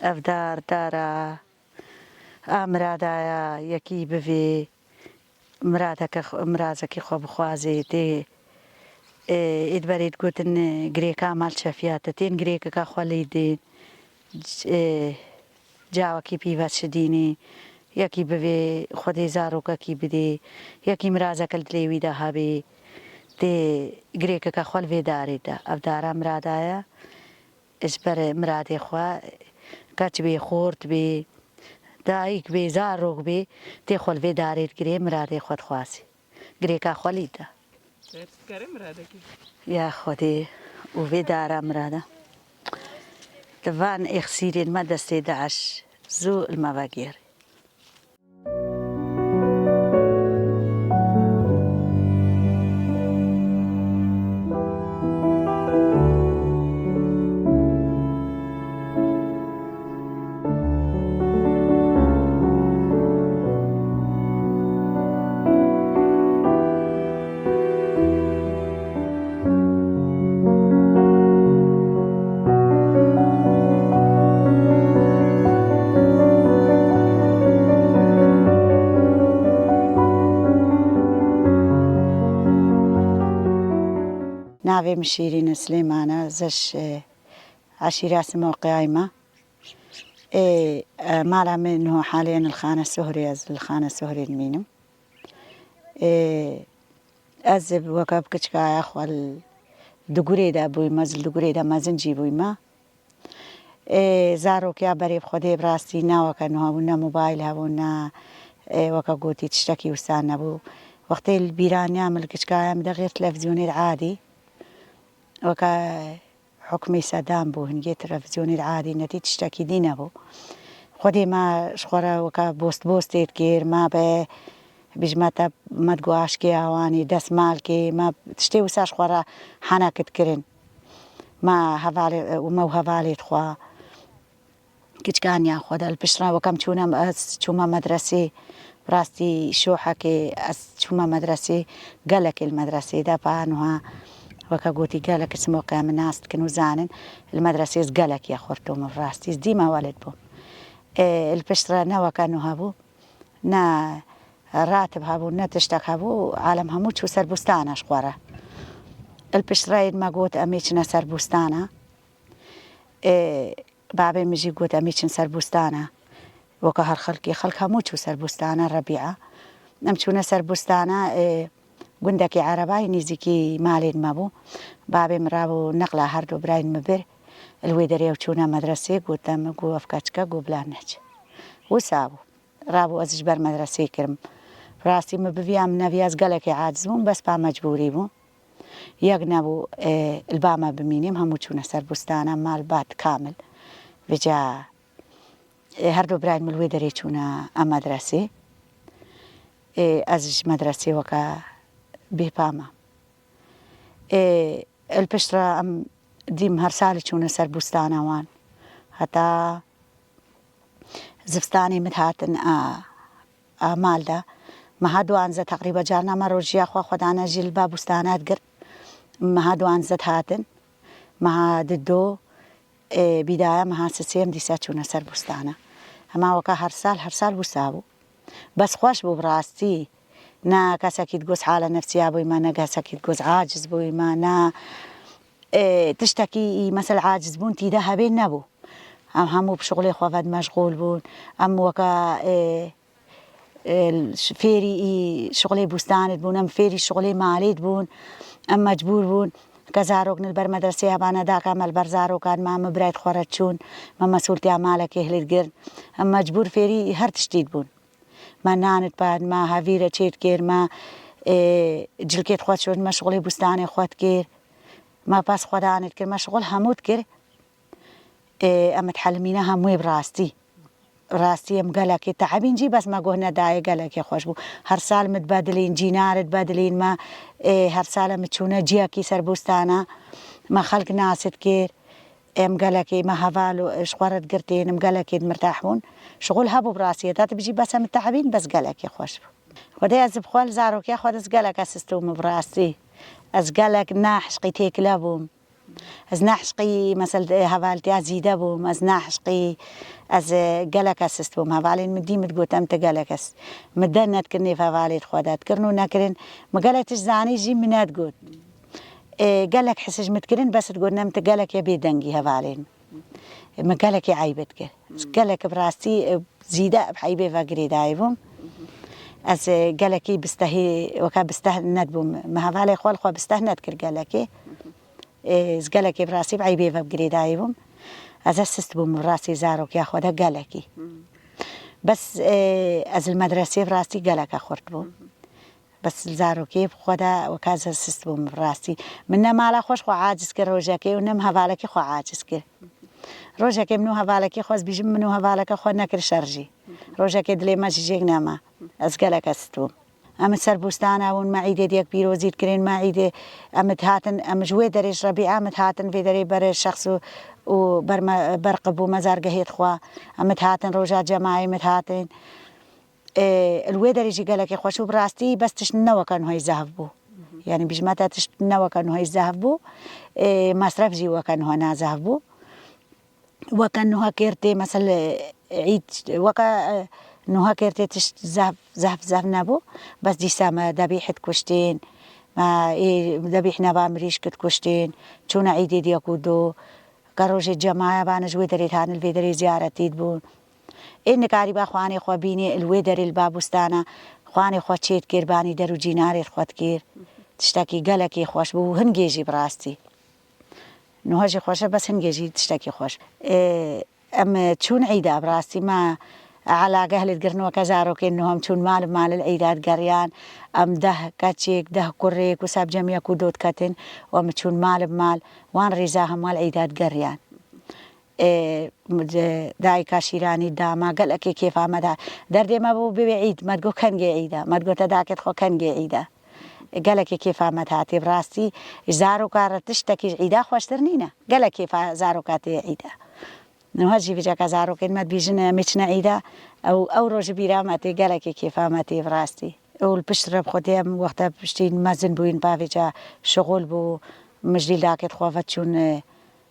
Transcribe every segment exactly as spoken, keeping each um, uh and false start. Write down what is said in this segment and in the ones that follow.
Ev dar, dara a mirada ya, yekî bivê miradeke xwe, mirazekî xwe bixwazê, tê, ê, ê di berê digotin, girêka mal çefiya te tên, girêkeka xwe lê dê, ê, cawekî pîve çidînî, yekî bivê Xwedê zarokekî bidê, yekî mirazeke li dilê wî de hebê, tê girêkeke xwe li vê darê de. Ev dara mirada ye. Ji ber miradê xwe, keç bê, xort bê, dayik bê, zarok bê, tê xwe li vê darê digirê, miradê xwe dixwazê. Girêka xwe lî da. Derdikere miradekî. Ya Xwedê û vê dara mirada. Di van êxsîrên me destê DAIŞ zû li me vegêrê. Navê min Şîrîn e Silêman e, ez ji, e, eşîra Simoqiyayê me. Ê, e, mala min niho halê li Xane Sohrê, ez li Xane Sohrê dimînim. Ê, ez weke bi kiçikaya xwe li, di gurê de bûyme, ez li gurê de mezin jî bûyme. Ê, zarokiya berê bi Xwedê bi rastî ne weke niha bû, ne mobayl hebû, ne, ê, weke gotî tiştekî wisa nebû. Wextê li bîraniya min li kiçikaya min de xêr televîzyonê li adî. Weke hukmê Sedam bû, hingê televîzyonê li adî netî tiştekî dî nebû. Xwedê me ji xwe re weke bost bostê dikir, me be bijme te me digo aşkê awanî, destmalkê, me tiştê wisa ji xwe re henek dikirin. Me hevalê, û me û hevalê dixwe. Kiçikaniya xwe de li pişt re weke em çûne, ez çûme medresê, bi rastî şohekê ez çûme medresê, gelekê li medresê de pa niha weke gotî gelek simoqeya min nas dikin û zanin, li medresê ez gelek ya xurto min bi rastî ez dîme welid bûm. Ê, li pişt re ne weke niha bû, ne ratib hebû, ne tiştek hebû, alem hemû çû ser bûstana ji xwe re. Li pişt re êd me got, em ê çine ser bûstana. Ê, babê min jî got, em ê çin ser bûstana. Weke her xelkê, xelk hemû çû ser bûstana Rebîa. Em çûne ser bûstana, ê, gundekî erebayî nîzîkî malên me bû. Babê min rabû neqla her du birayên min bir. Li wê derê ew çûne medresê, gote min, got, ev keçike, got, bila neçe. Wisa bû. Rabû ez ji ber medresê kirim. Rastî min biviya min neviya ez gelekê aciz bûm, bes pa mecbûrî bû. Yek nebû, e, li ba me bimînim, hemû çûne ser bûstana, mal bat kamil. Vêca, e, her du birayên min li wê derê çûne em medresê. E, ez ji medresê weke bêpa me. E, li pişt re em dîm her salî çûne ser bûstana wan. Heta Zivistanê min hatin a, a mal de. Meha duanze teqrîba carna me rojiya xwe xwe dane jî li ba bûstana digirt. Meha duanze hatin. Meha dido, ê, bîdaya meha sisê em dîsa çûne ser bûstana. Hema weka her sal, her sal wisa bû. Bes xweş bû bi rastî. Ne kesekî digot hala nefsiya bûyme, ne kesekî digot aciz bûyme, ne, ê, tiştekî î, mesela acizbûn tîde hebê nebû. Em hemû bi şixulê xwe ve meşxûl bûn. Em weke, ê, ê, fêrî î şixulê bûstanê dibûn, em fêrî şixulê malê dibûn. Em mecbûr bûn. Ke zarok li ber medresê hebane daka me li ber zarokan me, me birayt xwe re çûn. Me mesûltiya malekê hilê digirt. Em mecbûr fêrî her tiştî dibûn. Me nan dipand, me hevîre çê dikir, me, ê, cilkê xwe dişoşt, me şixulê bûstanê xwe dikir, me pez xwe danê dikir, me şixul hemû dikir. Ê, em ditehelimîne hemûyê bi rastî. Rastî em gelekê teebîn jî, bes me guh nedayê, gelekê xweş bû. Her sal me dibedilîn, cînar dibedilîn me, ê, her sal em çûne ciyekî ser bûstana, me xelk nas dikir. Em gelekî me heval û ji xwe re digirtîn, em gelekî mirtah bûn. Şixul hebû bi rastî, heta tu bijî bes em tehbîn, bes gelekî xweş bû. Xwedê ez bi xwe li zarokiya xwe de ez gelek ez sistûm bi rastî. Ez gelek ne hişqî têkile bûm. Ez ne hişqî, mesel, hevaltiya zîde bûm, ez ne hişqî, ez, e, gelek ez sist bûm. Hevalên min dî min digot, em ti gelek ez. Min de nedikir nêv hevalê xwe de dikirin û nekirin. Min gelek tişt zanî jî min nedigot. E, gelek hisiz min dikirin, bes digotin, em ti gelek ye bêdengî hevalên min. E, min gelekî eyb dikir. Gelek bi rastî, e, zîde bi eybê ve girêdayî bûm. Ez, e, gelekî bistehî, weke bisteh nedibûm. Min hevalê xwe li xwe bisteh nedikir gelekî. Ê, ez gelekê bi rastî bi eybê ve bi girêdayî bûm. Ez ê sist bûm bi rastî zarokiya xwe de gelekî. Bes, ê, ez li medresê bi rastî geleke xurt bûm. Bes li zarokê xwe de weka ez sist bûm bi rastî. Min ne mala xwe ji xwe aciz kir rojekê û ne min hevalekî xwe aciz kir. Rojekê min û hevalekî xwe ez bîjim, min û hevaleke xwe nekir şer jî. Rojekê dilê me jî jêk nema. Ez geleke sist bûm. Em id ser bûstana bûn, me îdê diyek pîrozî dikirin, me îdê em id hatin, em ji wê derê ji Rebîa em id hatin vê derê ber şexs û, û ber me, ber qib û mezargehê dixwe. Em id hatin roja cemayê em id hatin. Ê, li wê derê jî gelekî xweş û bi rastî bes tişt ne weke nuhayî zehf bû. Yanî bijme te tişt ne weke nuhayî zehf bû. Ê, mesref jî weke nuha ne zehf bû. Weke nuha kêr tê, mesel, îd, weke, e, nuha kêr tê tişt zehf, zehf, zehf nebû. Bes dîsa me debîh dikuştên, me ê debîh neba mirîşk dikuştên, çûne îdê diya ku do, ke rojê cemaya bane ji wê derê dihatin, li vê derê ziyaretî dibûn. Ê nikarîba xwanê xwe bînê, li wê derê li babûstana xwanê xwe çêdikir, banî der û cînarê xwe dikir. Tiştekî gelekî xweş bû, hingê jî bi rastî. Niha jî xweş e, bes hingê jî tiştekî xweş. Ê, em çûn îda bi rastî me elageh li digirin weke zarokên niha em çûn mal bi mal li îda digeriyan. Em deh keçêk, deh kurêk û sebcemiyek û dot ketin û em çûn mal bi mal wan rêza hemû li îda digeriyan. Ê, dayika şîranî dama, gelekê kêfa me da. Derdê me bû bibê îd, me digot kengê îd e. Me digot te dakê dixwe kengê îd e. Gelekê kêfa me dihatê bi rastî. Ji zaroka re tiştekî ji îda xweştir nîne. Gelek kêfa zaroka tê îd e. Niha jî vêceka zarokên me dibîjin em ê çine îda. Ew, ew roj ji bîra me tê, gelekê kêfa me tê bi rastî. Û li pişt re bi xwedê em wexta piştî mezin bûyîn, bavêca şixul bû, min ji dîl dakê dixwe ve çûn, e,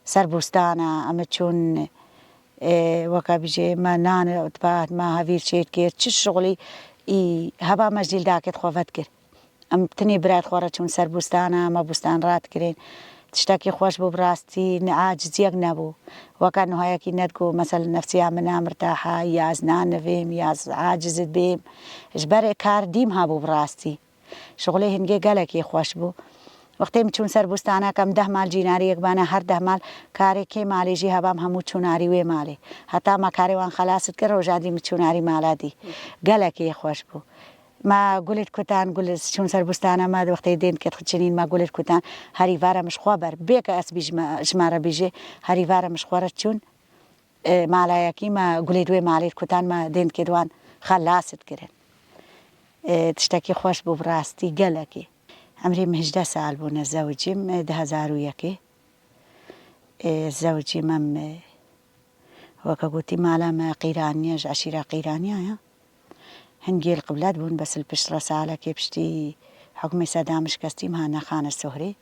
ser bûstana, em çûn, e, weke bijê me nan dibat, me hevîr çêdikir, çi şixulî î heba me ji dîl dakê dixwe vedikir. Em tinê bira dixwe re çûn ser bûstana, me bûstan radikirin. Tiştekî xweş bû bi rastî, ne aciziyek nebû. Weke nuhayekî nedigo, mesel nefsiya min a mirtaha, ya ez nanivêm, ya ez aciz dibêm. Ji berê kar dîm hebû bi rastî. Şixulê hingê gelekî xweş bû. Wextê min çûn ser bûstanek em deh mal cînariyek bane, her deh mal karê kê malê jî hebam hemû çûn arî wê malê. Heta me karê wan xelas dikir, roja dî min çûn arî mala dî. Gelekî xweş bû. Me gulê dikutan, gul çûn ser bûstana me, wextê dên dikê dixçinîn me gulê dikutan, herî vare min ji xwe ber. Bê ke ez bî ji me, ji me re bîjê, herî vare min ji xwe re çûn. E, malayekî me gulê di wê malê dikutan, me dên dikê di wan xelas dikirin. E, tiştekî xweş bû bi rastî gelekî. Emrê min hejdeh sal bûne zewicîm, e, du hezar û yekê. E, zewicîm em, e, weke gotî mala me Qîraniye, ji eşîra Qîraniya ya. Hingê li qiblet bûn, bes li pişt re salekê piştî hukmê Sedam şikestî me hatine Xane Sohrê.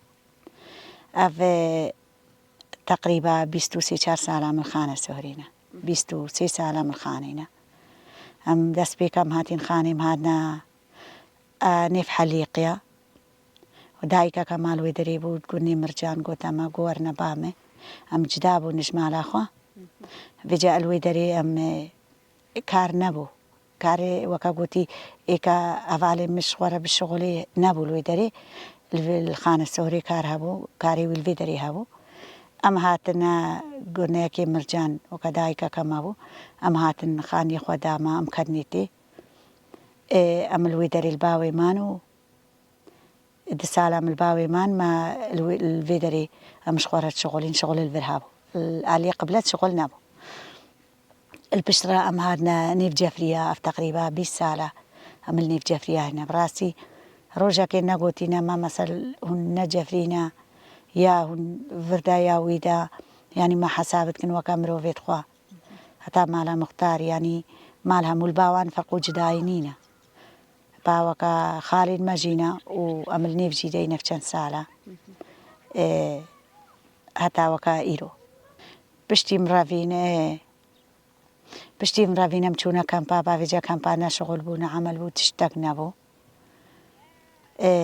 Ev, e, teqrîba bîst û sê çar sala min Xane Sohrê ne. Bîst û sê sala min Xanê ne. Em destpêka em hatîn Xanê em hatine, e, nêv Helîqiya. Û dayikeke mal wê derê bû, got nê Mircan, got ema got werne ba me. Em cida bûn ji mala xwe. Vêca el wê derê em, e, kar nebû. Karê weke gotî êka hevalê min ji xwe re bişixulê nebû li wê derê. Li, li Xane Sohrê kar hebû, karê wî li vê derê hebû. Em hatine guneyekê Mircan, weke dayikeke me bû. Em hatin xaniyê xwe da me, em ketnê tê. Ê, em li wê derê li bawê man û Di sala min li bawê man, me li wê, li vê derê em ji xwe re dişixulîn, şixul li vir hebû. Li aliyê qiblet şixul nebû. Li pişt re em hatine Nêv Cefriya, ev teqrîba bîst sal e em li Nêv Cefriya hene. Bi rastî rojekê negotîne me, mesel hûn ne Cefrî ne, ya hûn vir de ya wî de, yanî me hesab dikin weke mirovê dixwe. Heta mala muxtar, yanî mal hemû li ba wan ferq û cidayî nîne. Baweka xalên me jî ne û em li nêv jî de yî, nêv çend sal e. Ê, heta weka îro. Piştî min revîne, piştî min revîne min çûne kempa, ba vêca kempa ne şixul bû, ne emel bû, tiştek nebû. Ê,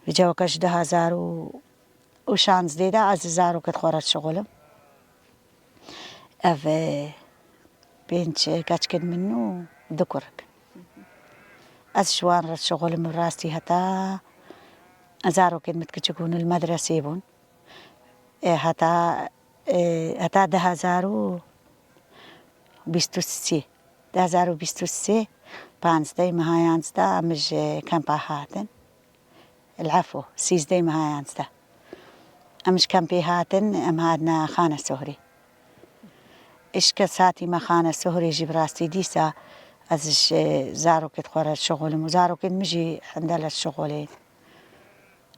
vêca weka ji du hezar û şazdeh de ez zarokê xwe re şixulim. Ev, e, pênc keçikên min û du kurik. Ez ji wan re şixulim û rastî heta zarokên min kiçik bûn, li medresê bûn. E, heta, e, heta du hezar û bîst û sê. Du hezar û bîst û sê, panzdeh meha yanzdeh, em ji kempa hatin. Elefo, sîzdeh meha yanzdeh. Em ji kempê hatin, em hatine Xane Sohrê. Îşke satî me Xane Sohrê jî bi rastî dîsa ez ji zarokê xwe re şixulim û zarokên min jî hinde li şixulê.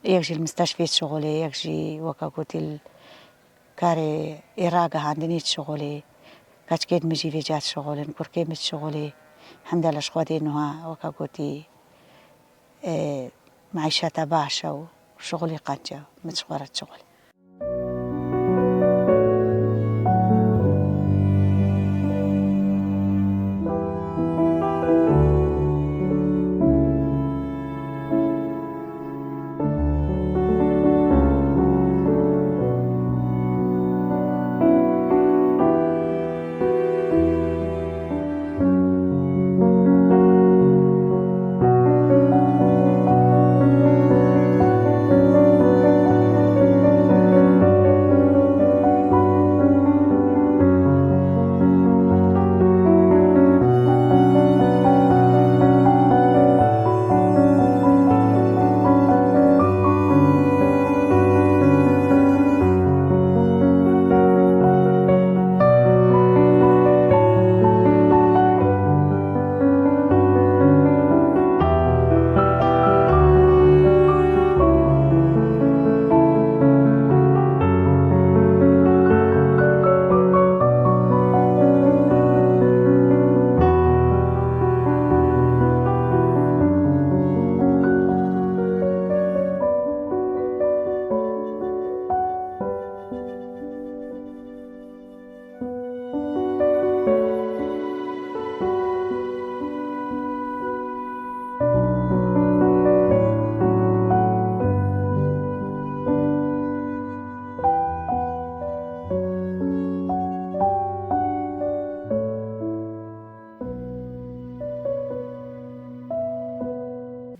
Yek jî li misteşfê şixulê, yek jî weke gotî li karê ê ragihandinê şixulê. Keçikên min jî vêca şixulin, kurkê min şixulê. Hemde leş Xwedê niha weke gotî, e, meîşete baş e û şixulî qenc e, min ji xwe re şixulê.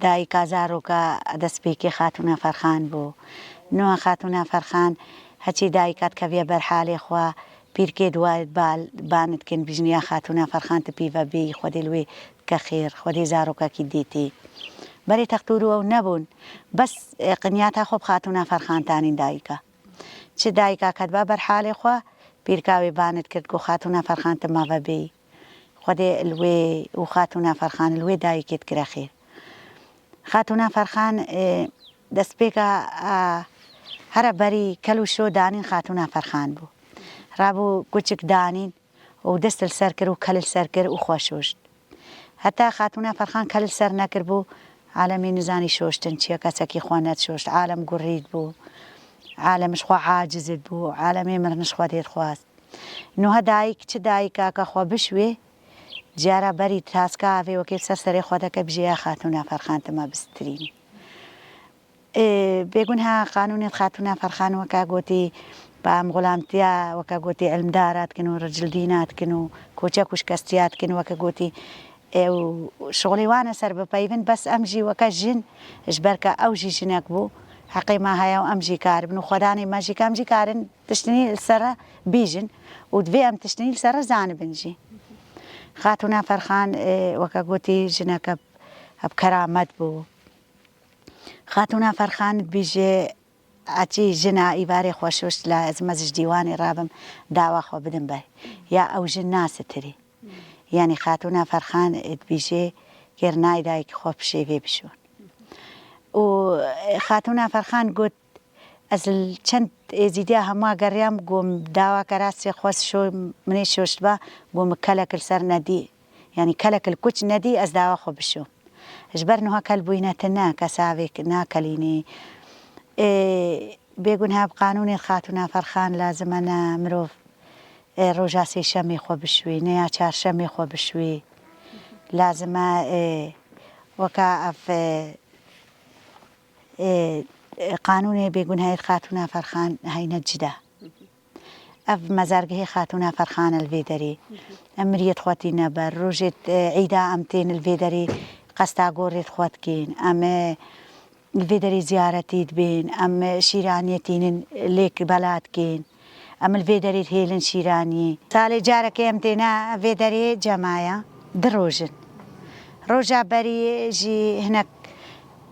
Dayika zaroka destpêkê Xatûna Ferxan bû. Niha Xatûna Ferxan heçî dayika dikevîye ber halê xwe, pîrkê di wa ba, ba nidkin, bîjin ya Xatûna Ferxan tu pî ve bêyî, Xwedê li wê dike xêr, Xwedê zarokekî dê tê. Berê textûr û ew nebûn, bes, e, qinyata xwe bi Xatûna Ferxan tanîn dayika. Çi dayika ket ba ber halê xwe, pîrka wê ba nidkir, got, Xatûna Ferxan tu ma ve bêyî. Xwedê li wê û Xatûna Ferxan li wê dayikê dikire xêr. Xatûna Ferxan, e, destpêka, a, here berî kel û şo danîn Xatûna Ferxan bû. Rabû kuçik danîn û dest li ser kir û kel li ser kir û xwe şoşt. Heta Xatûna Ferxan kel li ser nekiribû, alemî nizanî şoştin çi ye, kesekî xwe nedişoşt. Alem gurî dibû, alem ji xwe aciz dibû, alemê mirin ji xwe dê dixwast. Niha dayik, çi dayika ke xwe bişuê, cara berî taska avê wekê ser serê xwe dike, bijê ya Xatûna Ferxan tu me bistirînî. Ê, bêgûn ha qanûnê Xatûna Ferxan weke gotî, ba em xulamtiya weke gotî ilmdara dikin û ricildîna dikin û koçek û şikestiya dikin weke gotî. Ê, û şixulê wan e ser bipeyivin, bes em jî weke jin, ji ber ke ew jî jinek bû, heqê me heye û em jî karibin û xwedanê me jî ke em jî karin tiştinî li ser re bîjin û divê em tiştinî li ser re zanibin jî. Xatûna Ferxan, ê, weke gotî jineke bi keramet bû. Xatûna Ferxan dibêje, eçî jina îvarê xwe şoşt la ez mez ji dîwanê rabim dawa xwe bidim ber. Ya ew jin nasitirî. Yanî Xatûna Ferxan dibêje, kêr nayê dayikê xwe pişê vê bişon. Û Xatûna Ferxan got, ez li çend êzîdiya hema geriyam, got, dawa kerasê xwe şo, minê şoştba, got, min kelek li ser nedî. Yanî kelek li kuç nedî, ez dawa xwe bişom. Ji ber niha kel bûyîne tune, kes avêk nakelînî. Ê, Bêguneha bi qanûnê Xatûna Ferxan lazim e ne mirov, e, roja sêşemê xwe bişwî, ne ya çarşemê xwe bişwî. Lazim e, e, weka ev, e, e, e, qanûnê bêgunehê Xatûna Ferxan heyne cida. Ev mezargehê Xatûna Ferxan e li vê derê. Em miriyê xwe tîne ber. Rojê, e, îda em tên li vê derê qesta gorê xwe dikên. Em, e, li vê derê ziyaretî dibên. Em, e, şîraniyê tînin lêk bela dikên. Em li vê derê dihêlin şîraniyê. Salê carekê em têne vê derê cemaya. Du roj in. Roja berî jî hinek,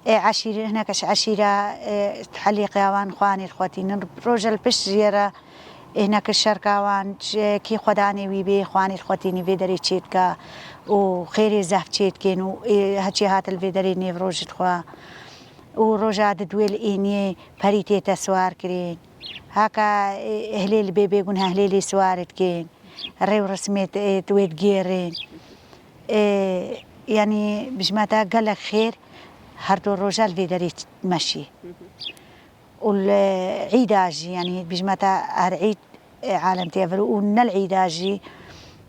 e, eşîr-, hinek eş-, eşîra, e, helîqeya wan xwanê xwe tînin. Roja li pişt jê re, e, hinek şerka wan, ç-, kî xwedanê wî bê, xwanê xwe tînî vê derê çêdike û xêrê zehf çêdikên û, e, heçî hat li vê derê nêv rojit xwe. Û roja didwê li îniyê perî tête siwar kirên. Haka, e, ehlê li bê bêgun hehlê lê siwar dikên. Rê û resmê t-, e, wê digêrên. E, yanî bijmeta gelek xêr her du roja li vê derê meşî. Û li îda jî, yanî bijmeta her îd, e, alem tê vir û ne li îda jî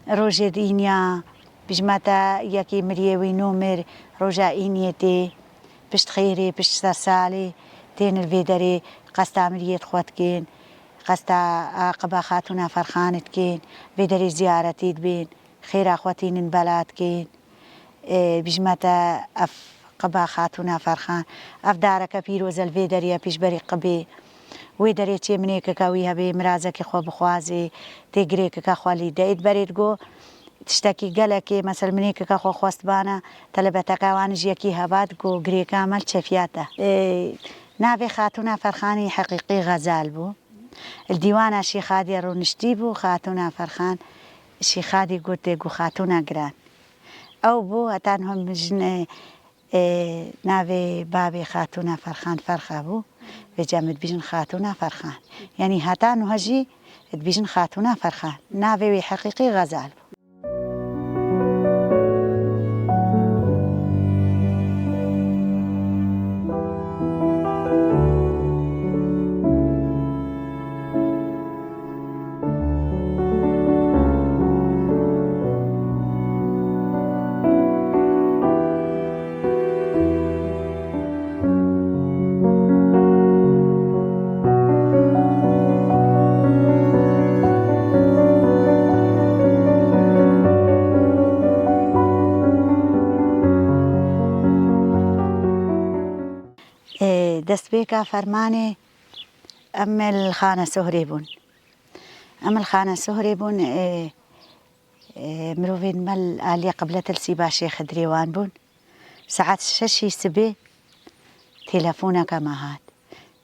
rojê di îniya bijmeta yekî miriyê wî nû mir roja îniyê tê. Pişt xêrê, pişt sersalê tên li vê derê qesta miriyê xwe dikên, qesta aqiba Xatûna Ferxan dikên, vê derê ziyaretî dibên, xêra xwe tînin bela dikên. E, bijmete ev qiba Xatûna Ferxan, ev dareke pîroz e li vê derê ye pîşberî qibê. Wê derê çê minêkeke wî hebê, mirazekê xwe bixwazê, tê girêkeke xwe lî de. Êd berê digo, tiştekî gelekê, mesela minêkeke xwe xwestbana, telebeteke wan ji yekî heva digo, girêka me li çefiya te. Ê, navê Xatûna Ferxanî heqîqî xezal bû. Li dîwana Şîxadiyê rûniştî bû, Xatûna Ferxan, Şîxadî gotê, got, Xatûna giran. Ew bû, heta niha min jin, ê, ê, navê babê Xatûna Ferxan Ferxa bû. Vêca min dibîjin Xatûna Ferxan. Yanî heta niha jî dibîjin Xatûna Ferxan. Navê wî heqîqî Xezal bû. Ê, destpêka fermanê em li Xane Sohrê bûn. Em li Xane Sohrê bûn, ê, ê, mirovên me li aliyê qibletil Sîba Şêx Dirê wan bûn. Saet şeşî sibê telefoneke me hat.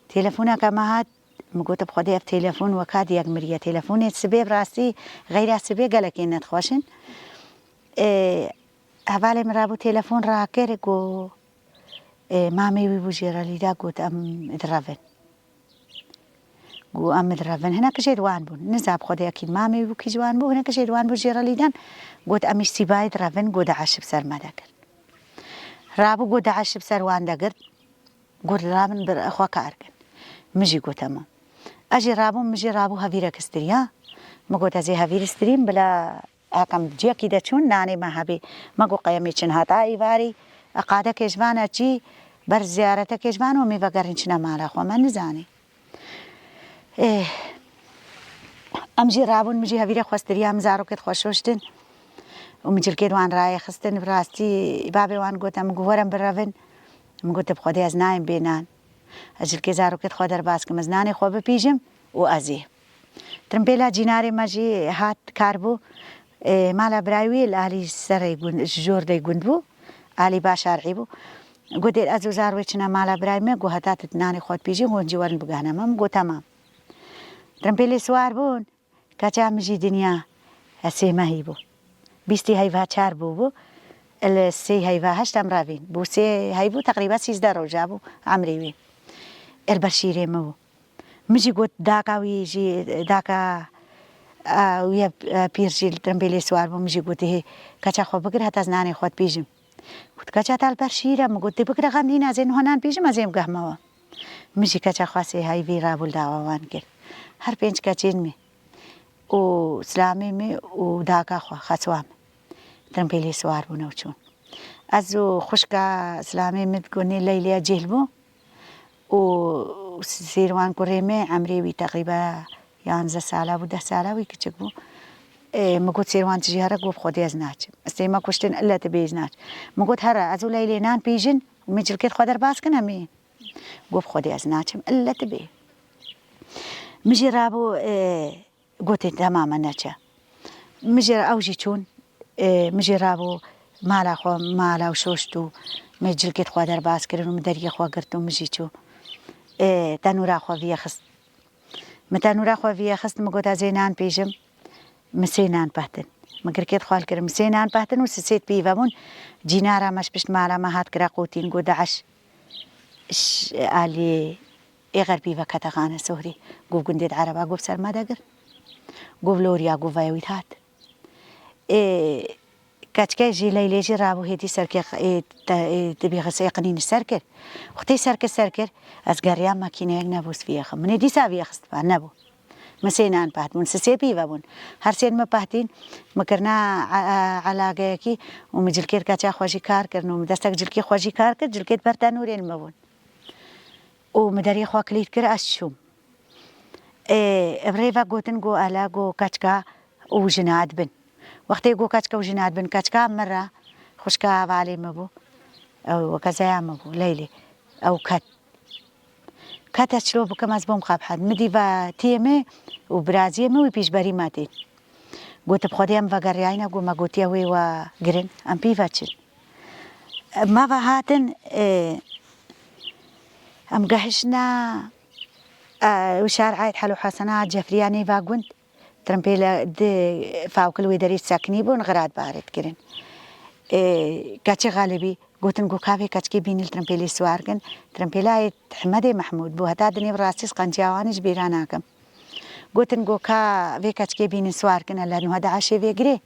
Telefoneke me hat, min got, bi Xwedê ev telefon weka diyek miriye. Telefonê sibê bi rastî xeyra sibê gelekê nedixweşin. Ê, hevalê min rabû telefon rakir, got, ê, mamê wî bû jê re lîda, got, em direvin. Got, em direvin. Hinek jê di wan bûn. Niza bi Xwedê ekîd mamê wî bû kî ji wan bû. Hinek jê di wan bû jê re lîdan. Got, em îş Sîbayê direvin. Got, DAIŞ bi ser me dekir. Rabû got, DAIŞ bi ser wan degirt. Got, rabin bi xwe kar kin. Min jî got, temam. Ez jî rabûm, min jî rabû hevîrek stiriya. Min got, ez ê hevîr stirîm, bila Hekem ciyekî de çûn, nanê me hebî. Me got, qeyemê çin hata êvarî, e, qadekê ji van e çî, ber ziyaretekê ji van û em ê vegerin çine mala xwe, me nizanî. Ê, em jî rabûn, min jî hevîrê xwe stiriya, min zarokê xwe şoştin û min cilkê di wan rayê xistin. Bi rastî babê wan got, em got, werin birevin. Min got, bi Xwedê ez nayêm bê nan. Ez cilkê zarokê xwe derbas kim, ez nanê xwe bipîjim û ez ê. Tirimbêla cînarê me jî hat kar bû. Ê, mala birayê wî li alî serê gund, ji jordeyê gund bû. Alî Başar'î bû. Got, dêr ez û zarwê çine mala birayê me, got, heta tu nanê xwe dipîjî, hûn jî werin bigihne me. Min got, temam. Tirimbêlê siwar bûn. Keça min jî dinya, e, sê mehî bû. Bîstî heyva çar bû bû. Li sê heyva heşt em revîn. Bû sê heyv û teqrîben sîzdeh roja bû emrê wî. Li ber şîrê min bû. Min jî got, daka wî jî, daka, e, wî ye, e, pîr jî li tirimbêlê siwar bû. Min jî got, hê, keça xwe bigir, heta ez nanê xwe dipîjim. Got, keça te li ber şîr e. Min got, dê bigire, xem nîne, ez ê niha nan pîjim, ez ê bigehme we. Min jî keça xwe sêhayî vî rabû li dawa wan kir. Her pênc keçên me û silamê me û daka xwe xeswa me. Tirimpêlê siwar bûne û çûn. Ez û xwişka silamê min digonê Leylê cêl bû û Sêrwan kurê me emrê wî teqrîbe yanzdeh sala bû, deh sala wî kiçik bû. Ê, min got, Sêrwan tu jî here? Got, bi Xwedê ez naçim. Ez tême kuştin, ille tu bê ez naçim. Min got, here, ez û Leylê nan pîjin û min cilkêt xwe derbas kin em ê. Got, bi Xwedê ez naçim, ille tu bê. Min jî rabû, ê, gotê, temam e, neçe. Min jî ew jî çûn, ê, min jî rabû mala xwe, mala û şoşt û min cilkêt xwe derbas kirin û min deriyê xwe girt û min jî çû. Ê, tenûra xwe viyê xist. Min tenûra xwe viyê xist, min got, ez ê nan pîjim. Min sê nan pehtin. Min girkêt xwe kirin, min sê nan pehtin û sisêt pî vebûn. Cînara me ji pişt mala me hat kira qotîn, got, DAIŞ. Ş-, aliyê ê xerpî vekete Xane Sohrî. Got, gundê di ereba, got, ser me de gir. Got, loriya, got, veya wî hat. Ê, keçikê jî Leylê jî rabû hêdî serkê, ê, te, ê, dibî xisê qinîn ser kir. Xutî ser kir, ser kir. Ez geriyam, makîneyek nebû, ez viyê xim. Min ê dîsa viyê xistiba, nebû. Min sê nan peht bûn, sisê pî vebûn. Her sê min pehtîn, min kirina e-, e-, elageyekî û min cilkêt keça xwe jî kar kirin û min destek cilkê xwe jî kar kir, cilkêt ber tenûrên min bûn. Û min derê xwe kilît kir, ez çûm. Ê, bi rê ve gotin, got, ele, got, keçika û jina dibin. Wextê got, keçika û jina dibin, keçika min re, xwişka hevalê min bû, ew kezeya min bû, Leylê, ew ket. Ket ez çilo bikim, ez bûm xebhet. Min dî ve tiyê min û biraziyê min wî pîşberî me tên. Got, bi Xwedê em vegeriyayne, got, me gotiye wê we girin, em pî ve çin. Me ve hatin, e, em gehiştine, e, şar'ayet Helo Hesena Cefriya nêva gund, Tirimpêle di Fawkil wê derê sekinî bûn, xirat baret kirin. E, keçî Xalibî gotin, got, ka vê keçikê bînî li tirimpêlê siwar kin. Tirimpêlayê Hemedê Mehmûd bû, heta dinê bi rastî ez qenciya wan ji bîra nakim. Gotin, got, ka vê keçikê bînin siwar kin, ele nuha DAIŞê vê girê.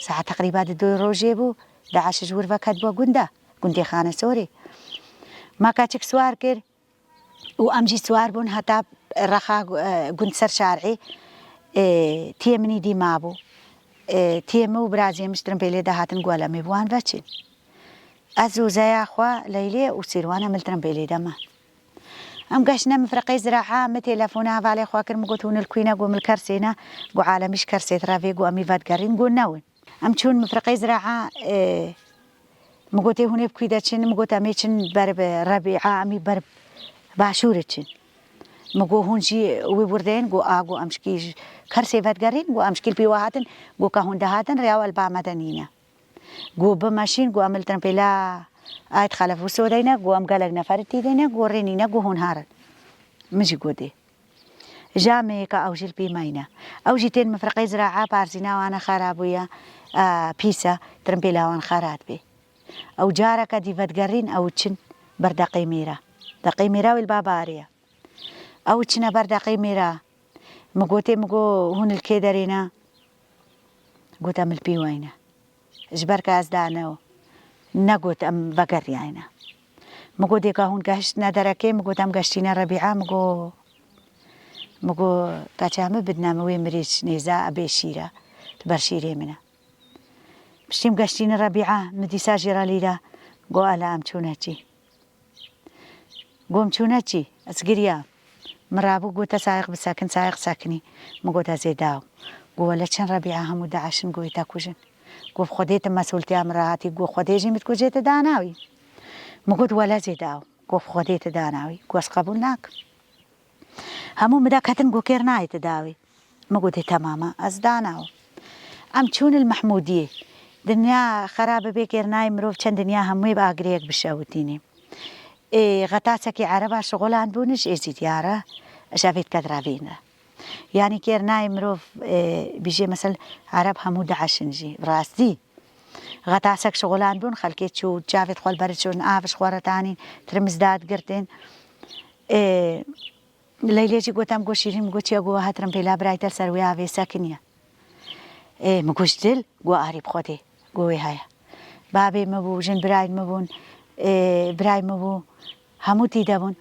Saet teqrîba di du rojê bû, DAIŞ ji wir ve ketibû gunda, gundê Xane Sorê. Ma keçik siwar kir û em jî siwar bûn heta rexa, e, gund ser şar'î, e, tiyê min îdî mabû. E, tiyê min û biraziyê min ji tirimpêlê de hatin, got, ele em ê bi wan ve çin. Ez û zeya xwe Leylê û Sîrwan em li tirimpêlê de me. Em geştine mifreqê Zira'a, min telefona hevalê xwe kir, min got, hûn li ku ne? Got, min li Kersê ne. Got, alemî ji Kersê direvê, got, em î vedigerîn, got, newin. Em çûn mifreqê Zira'a, e, min gotê, hûn ê bi ku de çin? Min got, em ê çin ber bi Rebî'a, em î ber başûrê çin. Min got, hûn jî wî wir de yên? Got, a, got, em şikî ji Kersê vedigerîn, got, em şikî li pî we hatin, got, ka hûn dihatin, rêya we li ba me de nîne. Got, bimeşîn, got, em li tirimpêla Ayet Xelef Wiso de ne, got, em gelek nefer tî de ne, got, rê nîne, got, hûn herin. Min jî got, dê. Ja me yê ka ew jî li pî me yîne. Ew jî tên mifreqê Zira'a, parzîna wan e xera bûye, e, pîs e, tirimpêla wan xera dibê. Ew careke dî vedigerîn, ew çin ber deqê mêra. Deqê mêra wê li ba barê ye. Ew çine ber deqê mêra. Min gotê, min got, hûn li kê derê ne? Got, em li pî we yîne. Ji ber ke ez dane û negot em vegeriyayne. Min got, dê ka hûn gehiştine derekê? Min got, em geştîne Rebî'a. Min got, min got, keça min bidine min wê mirî nêza, ebê şîr e. Tu ber şîrê min e. Piştî em geştîne Rebî'a, min dîsa jî re lîda. Got, ele em çûne çî? Got, em çûne çî? Ez giriya. Min rabû, got, te Sayiq bisekin, Sayiq sekinî. Min got, ez ê daw. Got, wele çend Rebî'a hemû DAIŞ in, got, ê te kujin. Got, bi Xwedê tu mesûltiya min re hatî, got, Xwedê jî min dikuje tu danawî. Min got, wele ez ê daw. Got, bi Xwedê tu danawî. Got, ez qebûl nakim. Hemû min de ketin, got, kêr nayê tu dawî. Min gotê, temam e, ez danaw. Em çûn li Mehmûdiyê. Dinya xera bibê kêr nayê mirov çend dinya hemûyê bi agirêyek bişewitînê. Ê, xetasekî ereba şixulandbûn ji Êzîdiya re, ji evêt kedrevîn re. Yanî kêr nayê mirov, ê, bijê mesel ereb hemû DAIŞ in jî, bi rastî. Xetasek şixulandbûn, xelkê çû, çavêt xwe li ber çûn, av ji xwe re tanîn, tirmiz dadigirtên. Ê, Leylê jî gotem, got, Şîrîn, min got, çiya? Got, we hatirin pêla birayê te li ser wê avê sekiniye. Ê, min got, ji dil? Got, arî bi Xwedê. Got, wê heye. Babê min bû, jin birayên min bûn, ê, birayê min bû, hemû tî de bûn.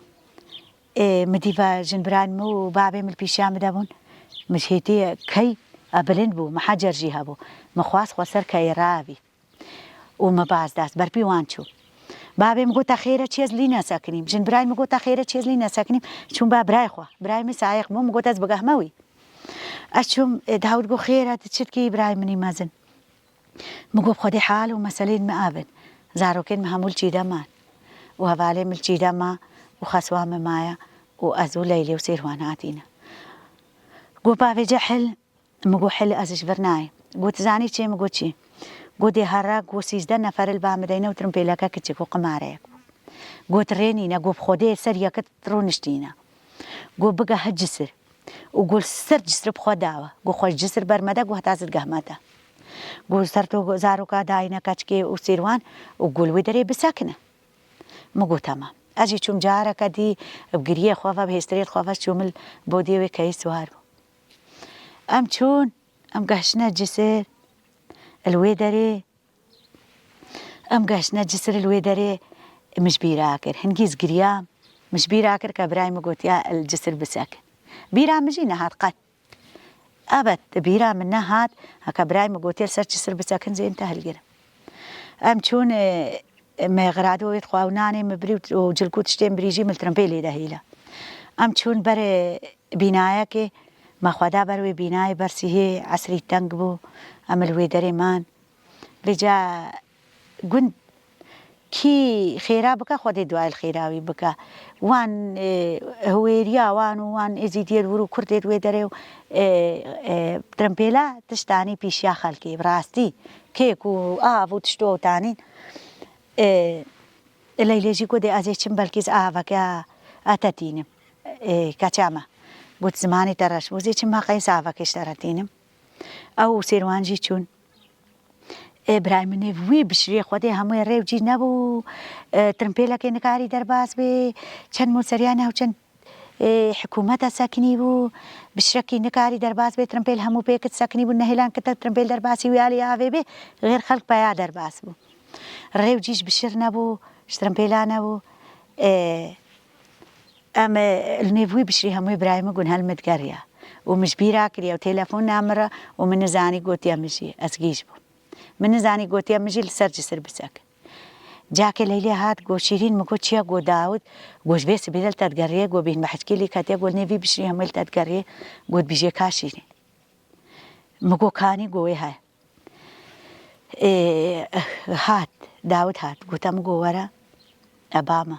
ê, min dî ve jinbirayên min û babê min li pîşiya min de bûn. Min hêtî key e bilind bû, min hecer jî hebû. Min xwest xwe ser keyê ravî û min baz dast, berpî wan çû. Babê min got, "Te xêr e çi ez lî nesekinîm?" Jinbirayên min got, "Te xêr e çi ez lî nesekinîm?" Çûm ba birayê xwe. Birayê min sayeq bû, min got, "Ez bigehme wî." Ez çûm, ê, dawî got, "Xêr e, tu çi dikî birayê min î mezin?" Min got, "Xwedê hal û meselên min avin. Zarokên min hemû li çî de man. Û hevalên min li çî de ma û xeswa min maye û ez û Leylê û Sêrwan hatîne." Got, "Bavê cehil." Min got, "Hil ez ji vir nayêm." Got, "Zanî çi?" Min got, "Çi?" Got, "Dê here got sîzdeh nefer li ba min deyne û tirimpêleke kiçik û qimareyek bû." Got, "Rê nîne." Got, "Bi Xwedê ser yekit rûniştîne." Got, "Bige hi cisir." Û got, "Li ser cisir bi xwe dawe." Got, "Xwe ji cisir ber me de." Got, "Heta ez digehme te." Got, "Ser to zaroka dayîne keçikê û Sêrwan." Û got, "Li wê derê bisekine." Min got, "Temam." Ez jî çûm careke dî bi giriyê xwe ve, bi hêstirê xwe ve çûm li bodiyê wê keyî siwar bûm. Em çûn, em gehiştine cisir, li wê derê, em gehiştine cisir li wê derê min ji bîra kir. Hingî ez giriyam, min ji bîra kir ke birayê min gotiya li cisir bisekin. Bîra min jî nehat qet. Ebed, bîra min nehat, heke birayê min gotiye li ser cisir bisekin, zên te hilgirim. Em çûn, e, me xirado wê dixwe û nanê min birî û cilkû tiştên birî jî min li tirimpêlê de hêla. Em çûn berê bînayekê, me xwe da ber wê bînayê, ber sîhê esrî teng bû, em li wê derê man. Vêca gund kî xêra bike, Xwedê duayê li xêra wî bike. Wan, e, Hiwêriya wan û wan Êzîdiyê li wir û Kurdê di wê derê û, e, e, tirimpêla tiştanî pîşiya xelkê, bi rastî kêk û av û tişt û ew tanîn. E, Leylê jî got, "Dê ez ê çim, belkî ez aveke etetînim." E, keça me got, "Zimanê te reş bû." "Zê çim, heqe ez avekê ji te re tînim." Ew û Sêrwan jî çûn. Ê, birayê min ê wî bişirî, Xwedê hemûyê rê û cî nebû. E, tirimpêlekê nikarî derbas bê. Çend mûseriyane û çend, e, hikûmeta sekinî bû. Bişirekî nikarî derbas bê. Tirimpêl hemû pêkit sekinî bû. Nehêlan kite tirimpêl derbasî wî alî avê bê. Xêr xelk peya derbas bû. Rê û cî ji bişir nebû. Ji tirimpêla nebû. E, Em, e, li nêv wî bişirî hemûyê birayê min gun hel min digeriya. Û min ji bîra kiriye û telefon namira û min nizanî gotiye min jî, ez gîj bûm. Min nizanî gotiye min jî li ser cisir bisek. Cakê Leylê hat, got, "Şîrîn," min got, "Çiye?" Got, "Dawid," got, "Ji vê sibê de li te digeriye," got, "Bîn bi heçkê lî ketiye," got, "Nêv wî bişirî hemûyê li te digeriye," got, "Bîjê ka Şîrîn." Min got, "Kanî?" Got, "Wê he." Ê, hat, Dawid hat, gote min, got, "Were, e, ba me."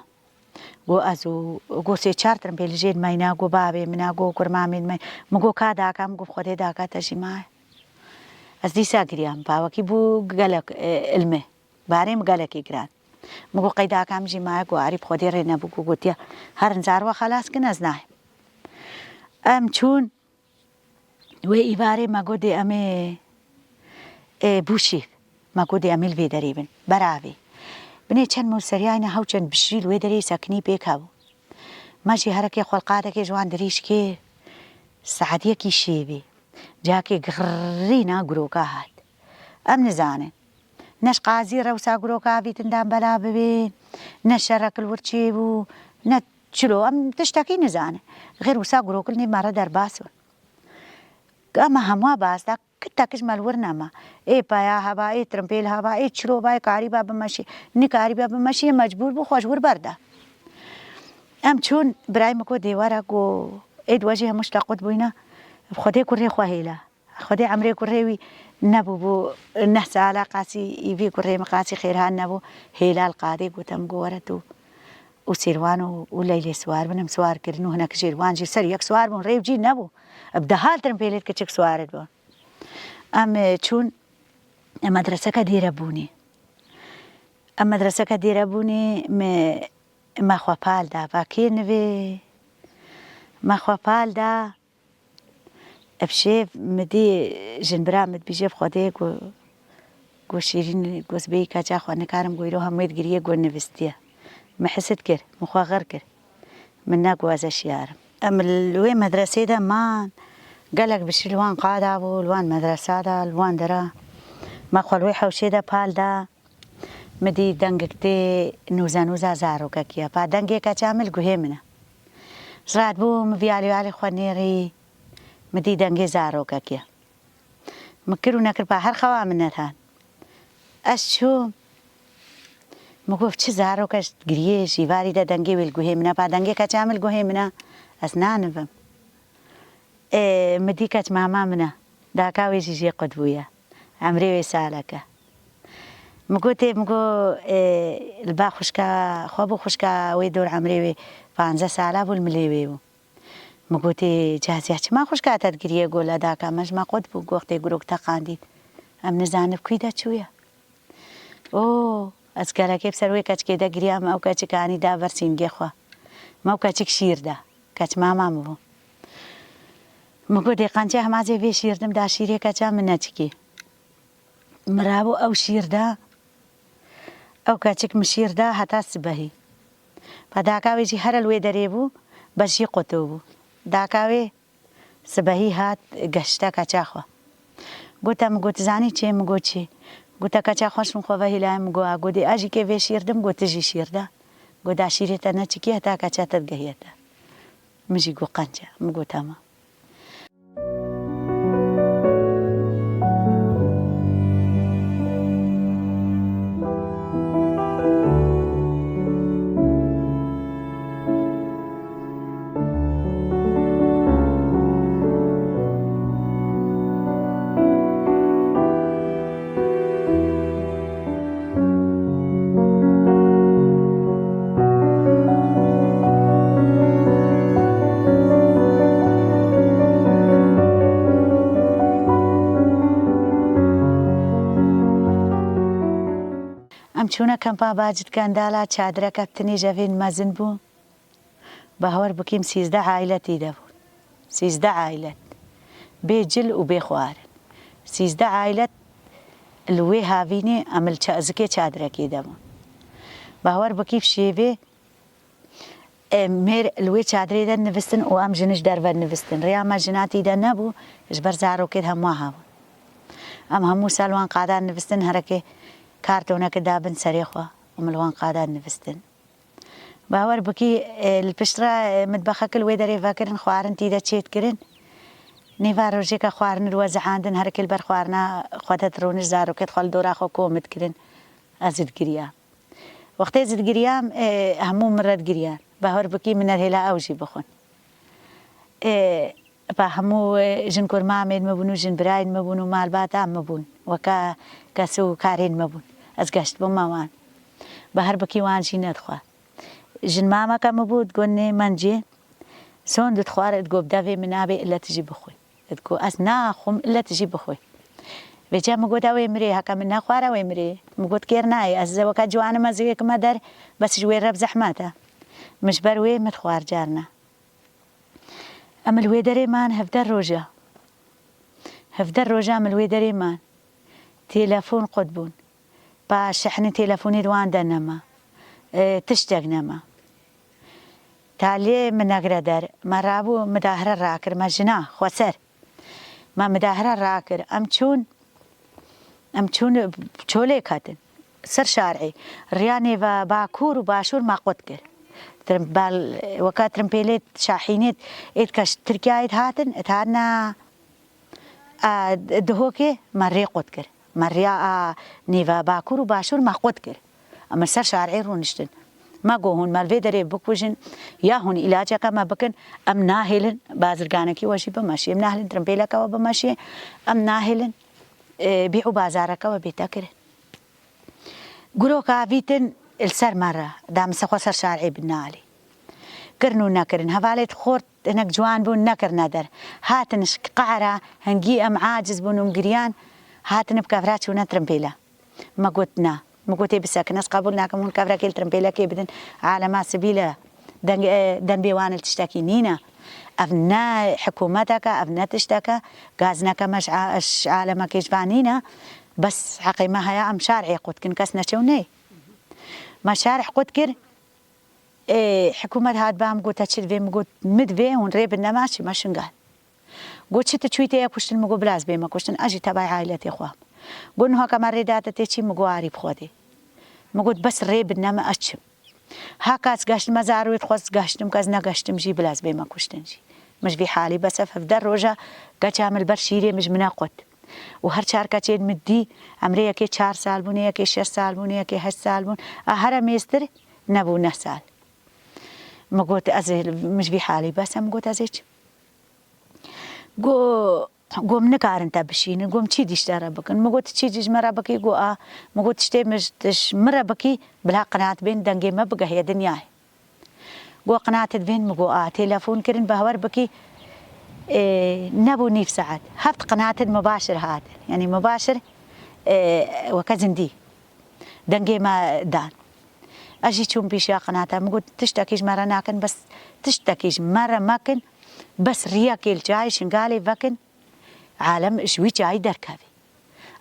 Got, "Ez û," got, "sê çar tirimpêlî jê dimeyne," got, "babê min e," got, "kurmamê dimeyne." Min got, "Ka daka?" Min got, "Xwedê daka te jî maye." Ez dîsa giriyam, bawekî bû gelek, e, ilme. Barê min gelekî giran. Min got, "Qey daka min jî maye?" Got, "Arî bi Xwedê rê nebû," got, "Gotiye herin zarwa xelas kin, ez nayêm." Em çûn, Wê îvarê me got, dê em ê, ê, bûşî. Me got, dê em ê li vê derê bin. Beravê. Binê çend mûseriyayne hew çend bişrî li wê derê sekinî pêk hebû. Me jî herekê xwe li qadekê ji wan dirîj kir. Saetiyekî şêvê. Cakê girrîna guroka hat. Em nizanin. Ne ji qazî rewsa guroka avîtin dan bela bibin, ne şerek li wir çêbû, ne çilo. Em tiştekî nizanin. Xêr wisa gurok li nêv me re derbas bûn. Ema hemûa baz da, kitek ji me li wir nema. Ê peya heba, ê tirimpêl heba, ê çilo ba, ê karîba bimeşî, nikarîba bimeşî, yê mecbûr bû xwe ji wir berda. Em çûn, birayê min got, dê were, got, ê di we jî hemû şte qut bûyne, bi Xwedê kurê xwe hêle. Xwedê emrê kurê wî nebû, bû neh sala qasî, î vî kurê min qasî xêrhan nebû, hêla li qadê got, em got, were tu û Sêrwan û, û Leylê siwar bin, em siwar kirin û hinek jêr wan jî ser yek siwar bûn, rê û cî nebû. Bi deha tirimpêlêt kiçik siwar dibin. Em, e, çûn, e, medreseke dêre bûnê. Em medreseke dêre bûnê, me, me xwe pal da, va kê nivê? Me xwe pal da, ev şêv mi dî jinbira min dibîje bi Xwedê, got, got, Şîrîn, got, bêyî keça xwe nikarim, got, îro hemûyê digiriye, got, nivîstiye. Min hisid kir, min xwe xir kir. Min negot ez e şiyar im. Em li wê medresê de man, gelek bişî li wan qada bû, li wan medresa de, li wan dera. Me xwe li wê hewşê de pal da, min dî dengek tê nûze nûza zarokekî ye. Pa dengê keça min li guhê min e. Ji re hatibû min viyalî alî xwe nêrî, min dî dengê zarokekê. Min kir û nekir pa her xewa min netan. Ez çûm. Min got, çi zaroke giriyê, ji varî de dengê wê li guhê min e, pa dengê keça min li guhê min e, ez nanivim. Ê, min dî keç mama min e. Daka wê jî jê qut bûye. Emrê wê salek e. Min gotê, min got, ê, li ba xwişka xwe bû, xwişka wê dor emrê wê panzdeh sala bû, li milê wê bû. Min gotê, Caziya, çima xwişka te digiriye? Got, la daka me ji me qut bû, got, wextê gurok teqandî. Em nizanin bi kû de çûye. O, ez gelekê bi ser wê keçikê de giriyam, ew keçik anî da ber sîngê xwe. Me ew keçik şîr da. Keç mama min bû. Min got, dê qençe hema zê vê şîrdim da şîrê keça min neçikî. Min rabû ew şîr da, ew keçik min şîr da heta sibehî. Pa daka wê jî here li wê derê bû, bes jî qutû bû. Daka wê sibehî hat geşte keça xwe. Gote, min got, zanî çi? Min got, çi? Gote, keça xwe şûn xwe ve hêlayê. Min got, a, got, dê ez jî kê vê şîrdim, got, tu jî şîr de. Got, da şîrê te neçikî heta keça te digehiye te. Min jî got, qenc e. Min got, tamam. Em çûne kempa Bacit Kendala, çadireke bi tinê jevên mezin bû. Bawer bikîm sîzdeh aîle tî de bûn. Sîzdeh aîle. Bê cil û bê xwarin. Sîzdeh aîle li wê havînê em li ça-, zikê çadirekê de bûn. Bawer bikî şêvê, e, mêr li wê çadirê de nivistin û em jin ji derve nivistin. Rêya me jina tî de nebû, ji ber zarokê hemû hebûn. Em hemû ser li wan qadan nivistin, herekê kartoneke dabin serê xwe û min li wan qadan nivistin. Bawer bikî, e, li piştre, e, mitbexeke li wê derê vekirin, xwarin tî de çêdikirin. Nîva rojêke xwarin li we zihandin, herekê li ber xwarina xwe de dirûnin, zarokêt xwe li dora xwe kom dikirin. Ez jî digiriyam. Wextê ez digiriyam, e, hemû min re digiriyan. Bawer bikî min nerhêla ew jî bixwin. E, Pa hemû, e, jin kurmamên min bûn û jin birayên min bûn û malbata min bûn. Weke kes û karên min bûn. Ez geştbûme wan. Bawer bikî wan jî nedixwar. Jin mameke min bû, digot, nê mencê. Son didixwar, digot, bi devê min nabê, ille tu jî bixwî. Digot, ez naxwim, ille tu jî bixwî. Vêca min got, ew ê mirê, heke min nexwar, ew ê mirê. Min got, kêr nayê, ez weke ciwanim, ez ê kime der, bes ji wê re bi zehmet e. Min ji ber wê min dixwar carna. Em li wê derê man hevdeh roja. Hevdeh roja em li wê derê man. Telefon qut bûn. Pa şehnê telefonê di wan de nema. E, tiştek nema. Talê min negire der. Me rabû midahire rakir. Me jina xweser. Me midahire rakir. Em çûn Em çûn çolê ketin. Ser şarê. Riya nêve Bakur û Başûr me qut kir. Trim-, bal-, weka trimpêlê Şahînê êd ke ji Tirkiyeyê dihatin, dihatina, a, Duhokê me rê qut kir. Me riya a nêve Bakur û Başûr me qut kir. Em li ser şarê rûniştin. Me got, hûn me li vê derê bikujin, ya hûn îlaceke me bikin, em nahêlin bazirganekî we jî bimeşî. Em nahêlin trimpêleke we bimeşî, em nahêlin, e, bî û bazareke we bête kirin. Gurok avîtin li ser me re, da min ser xwe ser şarê bin nalî. Kirin û nekirin. Hevalêt xort hinek ciwan bûn, nekirine der. Hatin ji qehra, hingî em aciz bûn û em giriyan, hatin bi kevra çûne trimpêle. Me got, na. Me gotê, bisekin, ez qebûl nakim hûn kevrekê li trimpêlekê bidin. Alema sivîl e. Deng-, e, dembê wan li tiştekî nîne. Ev ne hikûmeteke, ev ne tişteke. Gazineke me ji a-, ji alemekê ji van nîne. Bes heqê me heye em şarê qut kin, kes neçe û ney. Me şarê qut kir. Ê, hikûmet hat ba min got, te çi divê? Min got, min divê hûn rê bidine me, çi me Şingal. Got, çi tu çûyî tê ye kuştin? Min got, bila ez bême kuştin, ez jî tevayê ailetê xwe. Got, niha ke me rê date tê çî? Min got, arî bi Xwedê. Min got, bes rê bidine me, ez çim. Ha kes geştime zarûyê dixwest geştim, kes negeştim jî bila ez bême kuştin jî. Min ji vî halî bes ev hevdeh roja keça min li ber şîrê min ji min e qut. Û her çar keçên min dî, emrê yekê çar sal bûn, yekê şeş sal bûn, yekê heşt sal bûn. A here mêztir nebû neh sal. Min got, ez ê, min ji vî halî bes e, min got, ez ê çim. Got, got, min nikarin te bişînin. Got, min çî dî ji te re bikin? Min got, çî dî ji me re bikî? Got, a. Min got, tiştê min ji, ji min re bikî, bila qenaat bên dengê me bigehiye dinyayê. Got, qenaatê divên? Min got, a. Telefon kirin, bawer bikî, ê, nebû nîv saet. Heft qenaatê mubaşir hatin. Yanî mubaşir, ê, weke zindî. Dengê me dan. Ez jî çûm pîşiya qenata. Min got, tiştekî ji me re nakin, bes tiştekî ji me re mekin, bes riyekê li çiyayê Şingalê vekin, alem ji wî çiyayî derkeve.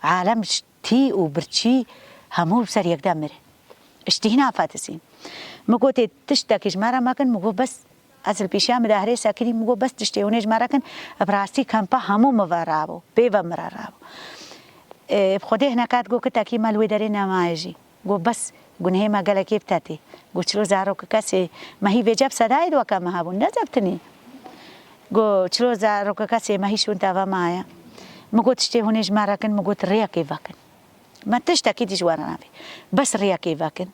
Alem ji tî û birçî hemû ser yek de mire. Ji tîhna fetisîn. Min gotê, tiştekî ji me re mekin, min got, bes ez li pîşiya midaherê sekirî, min got, bes tiştê hûn ê ji me re kin, bi rastî kempa hemû min ve rabû, pê ve min re rabû. Ê, bi Xwedê hineka digot, kitekî me li wê derê nemaye jî. Got, bes gunhê me gelekê bi te tê. Got, çilo zarok kesê me hî vêce bi sedayê di weke me hebûn, ne zebtinî. Got, çilo zarok kesê me hî şûn te ve maye. Min got, tiştê hûn ê ji me re kin, min got, rêyekê vekin. Me tiştekî dî ji we re navê. Bes rêyekê vekin.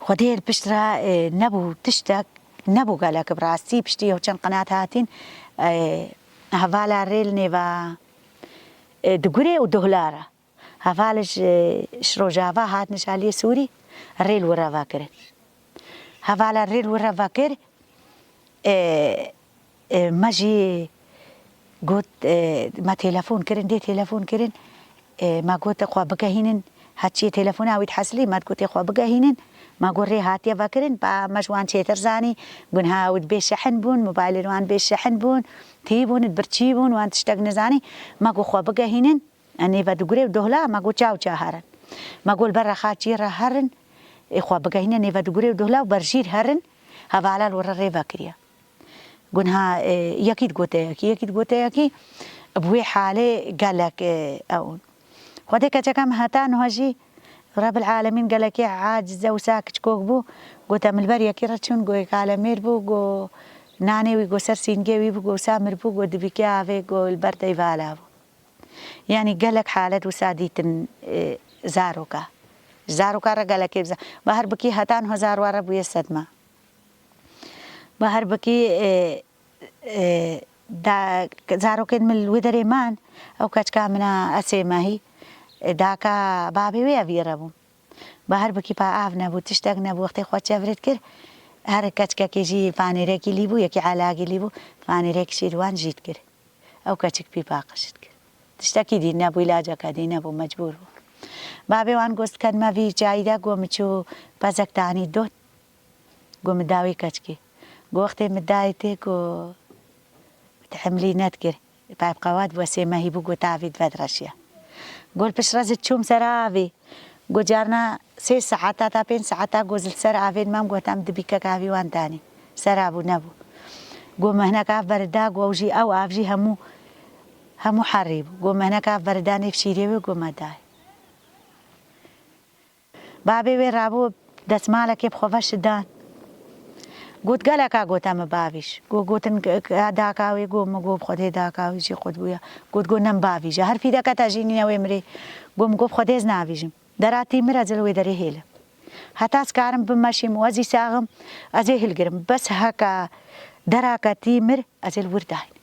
Xwedê li pişt re, e, nebû tiştek, nebû gelek bi rastî. Piştî ew çend qenat hatîn, e, hevala rê li nêva, e, Digurê û Duhla re. Heval ji, ji Rojava hatin ji aliyê Sûrî, rê li wir re vekirin. Hevala rê li wir re vekir, e, e, me jî got, e, me telefon kirin, dê telefon kirin, e, me got, xwe bigehînin, heçiyê telefona wî dihesilî, me digotê, xwe bigehînin, me got, rê hatiye vekirin, ba me ji wan çêtir zanî, gunha ew dibê şehin bûn, mobaylên wan dibê şehin bûn, tî bûn, birçî bûn, wan tiştek nizanî, me got, xwe bigehînin. Em nêve Digurê û Duhla, me got, çaw ça herin. Me got, li ber rexaçiyê re herin, ê xwe bigehîne nêve Digurê û Duhla û berjîr herin, hevala li wir re rê vekiriye. Gunha, e, yekî digote yekî, yekî digote yekî, bi wê halê gelek, e, ew. Xwedê keçeka min heta niha jî Rebil Alemîn gelekê aciz e, wisa kiçikok bû, got, em li ber yekî re çûn, got, yek alemêr bû, got, nanê wî, got, ser sîngê wî bû, got, wisa mir bû, got, dibîke avê, got, li ber deyvala bû. Yanî gelek halet wisa dîtin, e, zaroka. Ji zaroka re gelekê biza. Ba her bikî heta niha zarwa re bûye sedma. Ba her bikî, e, e, da, zarokên min li wê derê man, ew keçika min a Esê Mehî, e, daka babê wê evî re bû. Ba her bikî pa av nebû, tiştek nebû, wextê xwe çevrit kir, her keçikekê jî fanêrekî lî bû, yekî elagî lî bû, fanêrek şîr wan jî dikir. Ew keçik pî paqij dikir. Tiştekî dî nebû, îlaceke dî nebû, mecbûr bû. Babê wan got, kenime vî çayî de, got, min çû pezek tanî dot. Got, min da wî keçikê. Got, wextê min dayê tê, got, tihemlî nedikir. Payb qewat bû, Esê Mehî bû, got, avî dive direşiya. Got, piştre ez çûm ser avê. Got, carna sê saeta ta pênc saeta, got, li ser avê dimam, got, em dibîkek avî wan danî. Ser avû nebû. Got, min hinek av berida, got, ew jî, ew av jî hemû, hemû herî bû. Got, min hinek av berida nêv şîrê wê, got, me dayê. Babê wê rabû, desmalekê bi xwe ve şidan. Got, geleka, got, em bavîj. Got, gotin, ka daka wê, got, min got, bi Xwedê daka wê jî qut bûye. Got, got, nem bavîje. Her fîdeke te jî nîne wê mirê. Got, min got, bi Xwedê ez navîjim. Dera Tîmir ez ê li wê derê hêlim. Heta ez karim bimeşîm û ez î saxim, ez ê hilgirim. Bes heke derake Tîmir ez ê li wir daynim.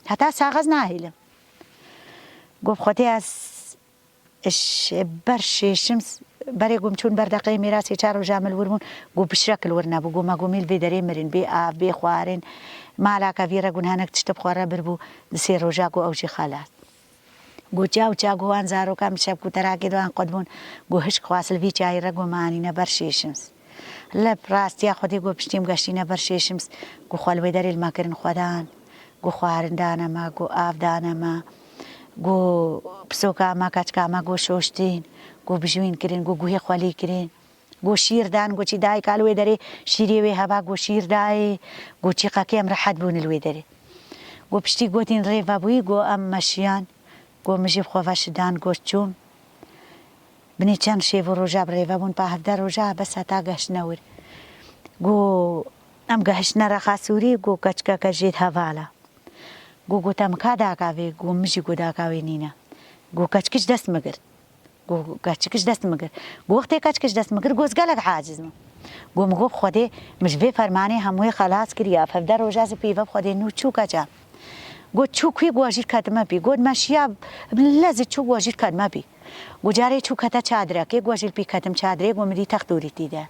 Heta sax ez nahêlim. Got, bi Xwedê ez Ji ber şêşim s-, berê ku em çûn ber deqeyê mêra sê çar roja min li wir bûn, ku piştek li wir nebû. Ku me gomî li vê derê mirin, bê av, bê xwarin. Mala kevî re ku hinek tişt bi xwe re bir bû, di sê roja ku ew jî xelas. Ku çaw çaw ku wan zarokan bi şev ku terakê de wan qut bûn, ku hişk xwast li vî çayî re ku me anîne ber şêşim. Lê bi rastiya Xwedê ku piştî em geştîne ber şêşim, ku xwe li wê derê li me kirin xwedan, ku xwarin dane me, ku av dane me, ku pisoka me, keçika me ku şoştîn, ku bijwîn kirin, ku guhê xwelî kirin, ku şîr dan, ku çî dayika li wê derê şîrê wê heba, ku şîr dayê, ku çîqekê em rehet bûn li wê derê. Ku piştî gotîn rê vebûyî, ku em meşiyan, ku min jî bi xwe ve şidan, ku çûm. Binê çend şev û roja bi rêve bûn, pa hevdeh roja bes heta gehiştine wir. Got, em gehiştine Rexa Sûrî, got, keçikeke jê di hevala. Got, got, te min ka daka vê? Got, min jî got daka wê nîne. Got, keçik ji dest min girt. Got, keçik ji dest min girt. Got, wextê keçik ji dest min girt, got, ez gelek aciz bûm. Got, min got, bi Xwedê, min ji vê fermanê hemûyê xelas kiriye. Hevdeh roja ez pîve bi Xwedê nû çû keça. Got, çû kî? Got, ez jî ketime pî. Got, me şiya lez çû, got, ez jî ketime pî. Got, carê çû kete çadirekê, got, ez jî li pî ketim çadirê, got, min dî text dûrî tî de.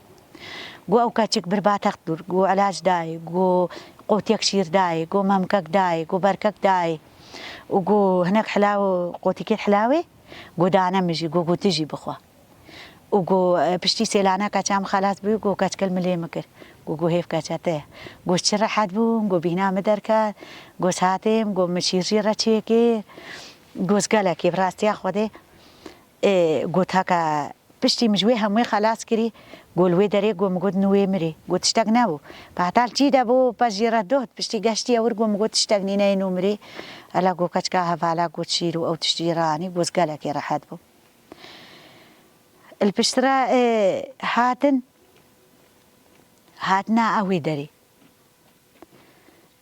Got, ew keçik bir ba text dûr, got, elac dayê, got, qotiyek şîr dayê, got, memkek dayê, got, berkek dayê. Û got, hinek hilaw, qotikê hilawê, got, dane min jî, got, got, tu jî bixwe. Û got, piştî sêlane keça min xelas bû, got, keçik li min lê min kir. Got, got, hêv keça te ye. Got, çi rehet bûm, got, bîhna min derket, got, ez hatêm, got, min şîr jî re çêkir. Got, ez gelekî, bi rastiya Xwedê, ê, got, heke piştî min ji wê hemûyê xelas kirî, got, li wê derê, got, min got, nû wê mirî. Got, tiştek nebû. Bi heta li çî de bû, pez jî re dot, piştî geştiye wir, got, min got, tiştek nîne, yê nû mirî. Ela, got, keçika hevala, got, şîr û ew tişt jî re anî, got, ez gelekî rehet bûm. Li piştre, ê, hatin, hatina ew wê derê.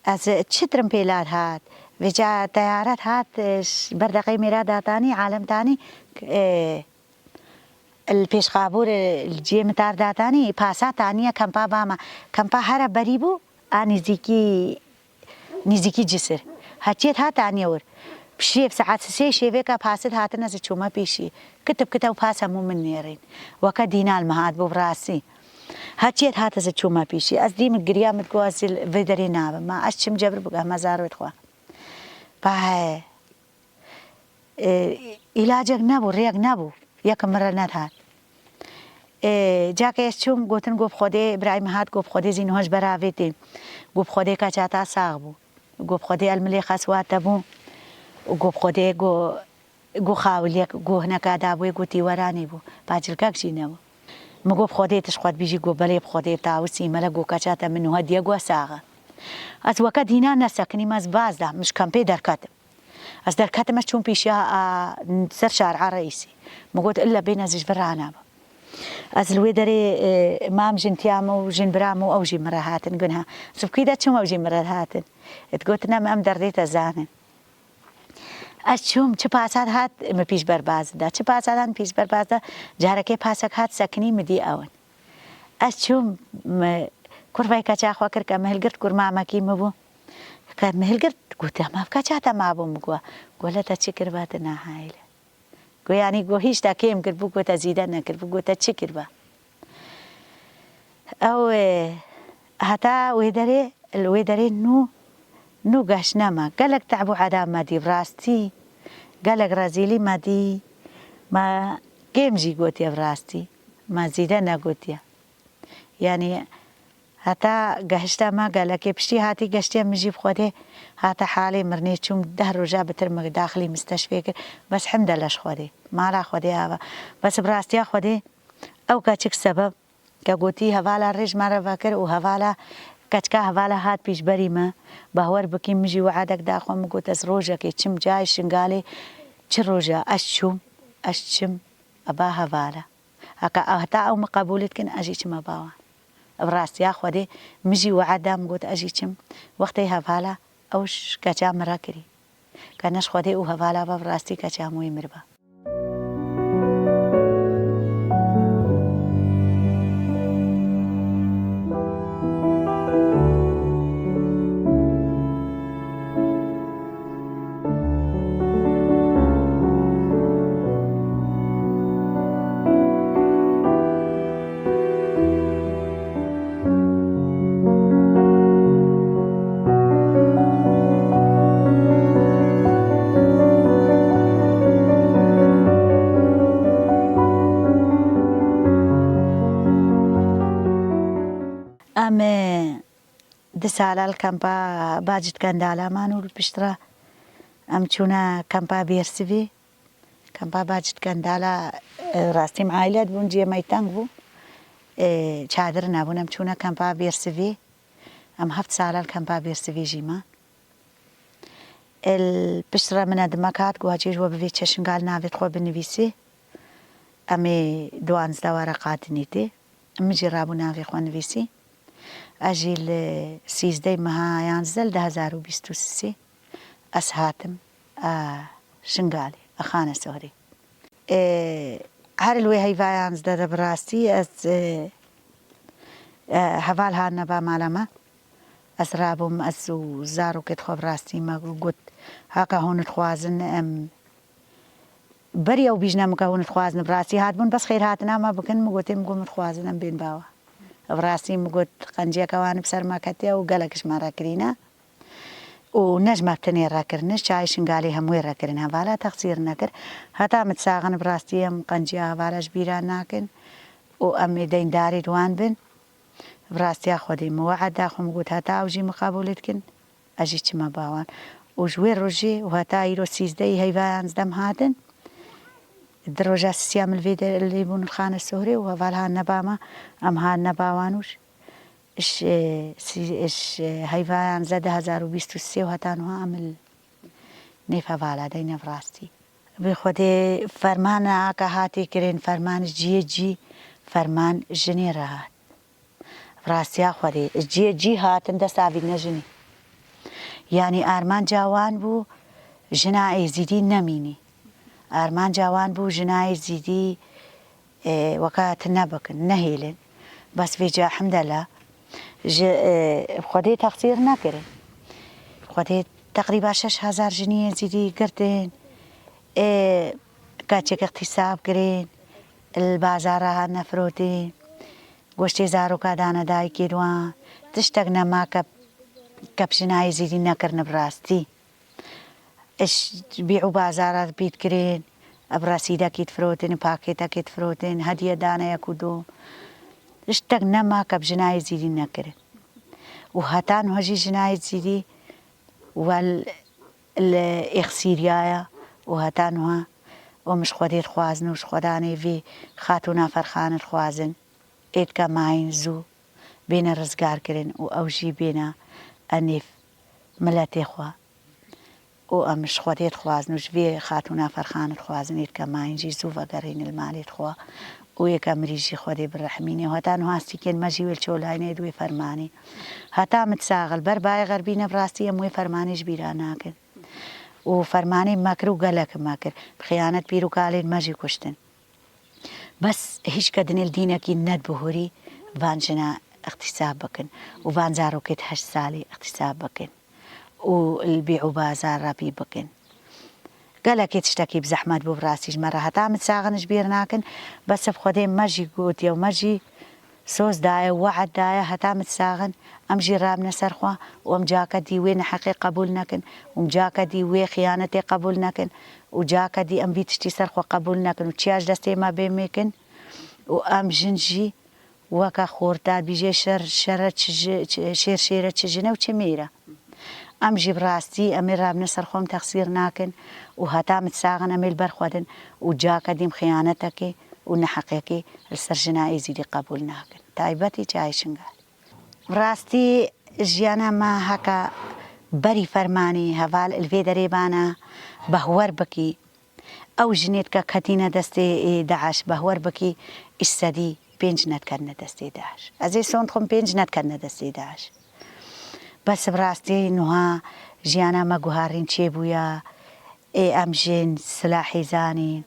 Ez çi tirim pêla hat. Vêca teyaret hat, ş-, ber deqê mêra datanî, alem tanî, e, li pêşxabûr, e, li ciyê mitar datanî, pasa taniye kempa bama. Kempa here berî bû, a nîzîkî, nîzîkî cisir. Heçiyê hat aniye wir. Bi şêv saet sê şêvêka pasid hatin ez çûme pêşî. Kitib kitib pas hemû min nêrîn. Weke dîna li min hat bû bi rastî. Heçiyê hat ez çûme pêşî. Ez dî min giriya, min got, ez li vê derê nabim. Ma ez çim cebir bigehme zarwê xwe. Pahe. E, îlacek nebû, rêyek nebû. Yek min re nedihat. E, cakê ez çûm, gotin, got bi Xwedê, birayê min hat, got bi Xwedê zî niha ji ber avê tê. Got bi Xwedê keça te sax bû. Got bi Xwedê el milê xeswa te bû. Got bi Xwedê, got, got xawiliyek, got hineka dabûyê, got tîweranî bû. Pacilkek jî nebû. Min got bi Xwedê tu ji xwe dibîjî, got belê bi Xwedê, tawusî mele, got keça te min niha diye, got sax e. Ez weke dîna nesekinîm, ez baz da, min ji kempê derketim. Ez derketim, ez çûm pêşiya a ser şara reîsî. Min got, illa bên ez ji vir ranabim. Ez li wê derê, e, mam jin tiya min û jin bira min û ew jî min re hatin gunha. Ez bi kî de çûm, ew jî min re hatin. Digotin, em, em derdê te zanin. Ez çûm, çi pasat hat, min pêşber baz da. Çi pasat hat, min pêşber baz da. Carekê pasek hat, sekinî, min dî ew in. Ez çûm, me, kurvayê keça xwe kir, ke min hilgirt, kurma mekî min bû. Ke min hilgirt, gotiya, ma keça te mabû, min got. Got, le te çi kiriba, tu nahayîle. Got, yanî, got, hîç te kêm kir bû, got, te zîde nekir bû, got, te çi kiriba? Ew, e, heta wê derê, li wê derê nû, nû geştine me. Gelek te'b û eda me dî, bi rastî. Gelek rezîlî me dî. Me kêm jî gotiye, bi rastî. Me zîde negotiye. Yanî heta gehişte me gelekê piştî hatî geştiye min jî bi Xwedê hate halê mirinê çûm deh roja bitir min daxilî misteşfê kir. Bes himde leş Xwedê. Mala Xwedê ava. Bes bi rastiya Xwedê ew keçik sebeb ke gotî hevala rê ji me re vekir û hevala keçika hevala hat pîşberî me. Bahwer bikî min jî we'edek da xwe min got ez rojekê çim cayê Şingalê çi roja ez çûm ez çim eba hevala. Heke heta ew min qebûlî dikin, ez jî çime ba wan. Bi rastiya Xwedê, min jî we'ed da, min got, ez jî çim. Wextê hevala ew ji keça min re kirî. Ke ne ji Xwedê û hevala ve, bi rastî keça min wê miriba. Em, e, du sala li kempa Bacît Kendala man û li piştre em çûne kempa Bêrsivê. Kempa Bacît Kendala, e, rastî min aîle dibûn, cihê me yî teng bû. E, çadir nebûn, em çûne kempa Bêrsivê. Em heft sala li kempa Bêrsivê jî man. E, li piştre min e dimek hat, got, hacî ji we bivê çe Şingal navê xwe binivîsî. Em ê duwazdeh wereqa dinî tê. Min jî rabû navê xwe nivîsî. Ez jî li sîzdeh meha yanzdeh li du hezar û bîst û sê ez hatim, e, Şingalê, e, Xanesohrê. E, her li wê heyva yanzdeh de bi rastî ez, e, e, heval hatine ba mala me. Ez rabûm, ez û zarokêt xwe bi rastî me got, haka hûn dixwazin em Berî ew bîjne min ke hûn dixwazin, bi rastî hatibûn bes xêrhatina me bikin, min gotê, min got, min dixwazin em bên bawa. Bi rastî min got, qenciyeke wan bi ser me ketiye û gelek ji me re kirîne. Û ne ji me bi tenê re kirin, ji çayê Şingalê hemûyê re kirin, hevala texsîr nekir. Heta min disaxin, bi rastî em qenciya hevala ji bîra nakin û em ê deyndarê di wan bin. Bi rastiya Xwedê min we'd da xwe, min got, heta ew jî min qebûl dikin. Ez jî çime ba wan. Û ji wê rojê û heta îro sîzdehî heyva yanzdeh em hatin. Di roja sisiya min li vê derê bûn li Xanesohrê û heval hatine ba me, em hatine ba wan û ji, ji, ji heyva yanzdeh du hezar û bîst û sê û heta niha em li nêv hevala de ne bi rastî. Bi Xwedê fermana ka hatî kirin, ferman ji cihê cî, ferman jinê re hat. Rastiya Xwedê, cihê cî hatin dest avîtine jinî. Yanî armanca wan bû, jina Êzîdî nemînî. Armanca wan bû, jina Êzîdî, e, weka tune bikin, nehêlin. Bes vêca hemdela, ji, e, Xwedê texsîr nekirin. Xwedê teqrîba şeş hezar jinî Êzîdî girtin. E, keçik îxtîsab kirin, li bazara hatine firotin. Goştê zaroka dane dayikê di wan. Tiştek nema ke, ke bi jina Êzîdî nekirine bi rastî. Iş bî û bazara dipît kirin, bi resîdekî difirotin, pakêtekê difirotin, hediye dane yek û du. Tiştek nema ke bi jina Êzîdî nekirin. Û heta niha jî jina Êzîdî wel li êxsîriya ye û heta niha em ji Xwedê dixwazin û ji Xwedanê vê xatûna Ferxane dixwazin. Ê dike mayîn zû bêne rizgar kirin û ew jî bêne enêv miletê xwe. Û em ji Xwedê dixwazin û ji vê xatûna Ferxane dixwazin ê dike mayîn jî zû vegerîne li malê xwe û ê ke mirî jî Xwedê birehmîne. Heta niha stîkên me jî wê li çolayne ê di wê fermanê. Heta min disaxin, ber bayê xerbîne bi rastî em wê fermanê ji bîra nakin. Û fermanê me kir û gelek me kir. Bi xiyanet pîr û kalên me jî kuştin. Bes hîç ke dinê li dînekî nedibihurî van jina îxtîsab bikin û van zarokêt heşt salî îxtîsab bikin û li bî û bazar re bî bikin. Gelekê tiştekî bi zehmet bû, bi rastî ji me re heta min disaxin ji bîr nakin. Bes bi Xwedê me jî gotiye û me jî soz daye û we'd daye heta min disaxin em jî rabine ser xwe û em cake dî wê neheqê qebûl nekin û em cake dî wê xiyanetê qebûl nekin û cake dî em vî tiştî ser xwe qebûl nekin û çiya ji destê me bê mêkin û em jin jî weke xorta dibîjê şer, şere çi ji, çi, şêr şêre çi jin e û çi mêr e. Em jî bi rastî em ê rabine ser xwe, em texsîr nakin û heta min disaxin em ê li ber xwe din û cake dî em xiyanetekê û neheqekê li ser jina Êzîdî qebûl nakin. Taybetî çayê Şingal. Bi rastî jiyana me heke berî fermanî heval li vê derê bana behwer bikî. Ew jinêt ke ketîne destê, ê, DAIŞ, behwer bikî, îş sedî pênc nediketine destê DAIŞ. Ez ê sond xwim pênc nediketine destê DAIŞ. Bes bi rastî niha jiyana me guharîn çêbûya, ê, em jin silahê zanîn,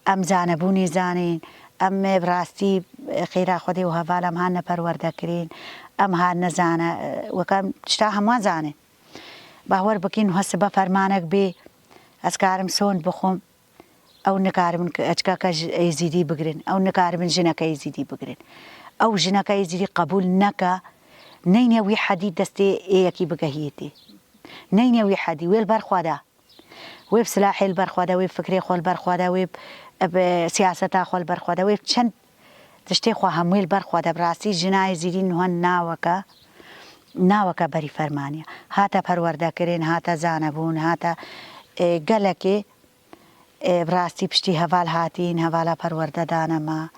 em zanebûnê zanîn, em, ê, bi rastî, ê, xêra Xwedê û heval em hatine perwerdekirin, em hatine zane, ê, weke em tişta hemû zanin. Bawer bikî niha sibe fermanek bê, ez karim sond bixwim, ew nikaribin ke-, keçikeke ji-, Êzîdî bigirin, ew nikaribin jineke Êzîdî bigirin. Ew jineke Êzîdî qebûl neke, neyne wî hedî destê ê yekî bigehiyê tê. Neyne wî hedî, wê li ber xwe de. Wê bi silahê li ber xwe de, wê bi fikrê xwe li ber xwe de, wê bi, bi siyaseta xwe li ber xwe de, wê bi çend tiştê xwe hemû li ber xwe de. Bi rastî jina Êzîdî niha naweke, naweke berî fermanî ye. Hate perwerdekirin, hate zanebûn, hate, e, gelekê, e, bi rastî piştî heval hatîn, hevala perwerde dane me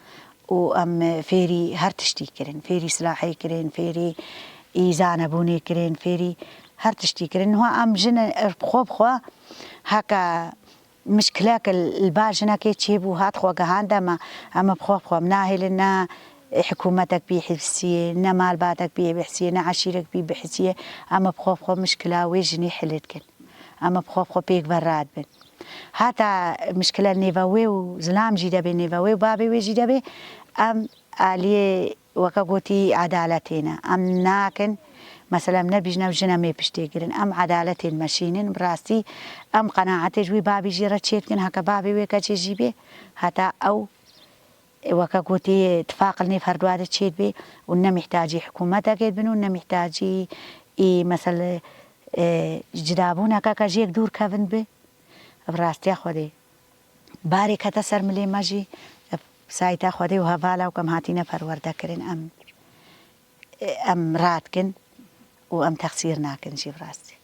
û em, e, fêrî her tiştî kirin. Fêrî silahê kirin, fêrî î zanebûnê kirin, fêrî her tiştî kirin. Niha em jin, e, bi xwe bi xwe heke Mişkilek li ba jinekê çêbû, hat xwe gehand, em, em bi xwe bi xwe em nahêlin, ne hikûmetek bî hîsiyê, ne malbatek bî hîsiyê, ne eşîrek bî bihîsiyê, em bi xwe bi xwe mişkila wê jinî hilê dikin. Em bi xwe bi xwe pêk ve radibin. Heta mişkile nêve wê û zilam jî debe, nêve wê û babê wê jî debe, em aliyê weke gotî edaletê ne. Em nakin, mesela em nebîjin ew jin em ê piştê girin. Em edaletê dimeşînin, bi rastî em qenaetê ji wî babî jî re çêdikin, heke babê wê keçê jî bê, heta ew, weke gotî, tifaq li nêv herduwa de çêdibe û ne mihtacî hikûmetekê dibin û ne mihtacî î, mesela, e, cidabûneke ke ji yek dûr kevin bi. Bi rastiya Xwedê. Barê kete ser milê me jî, bi sayîta Xwedê û hevala û ke em hatîne perwerdekirin, em, em radikin û em texsîr nakin jî bi rastî.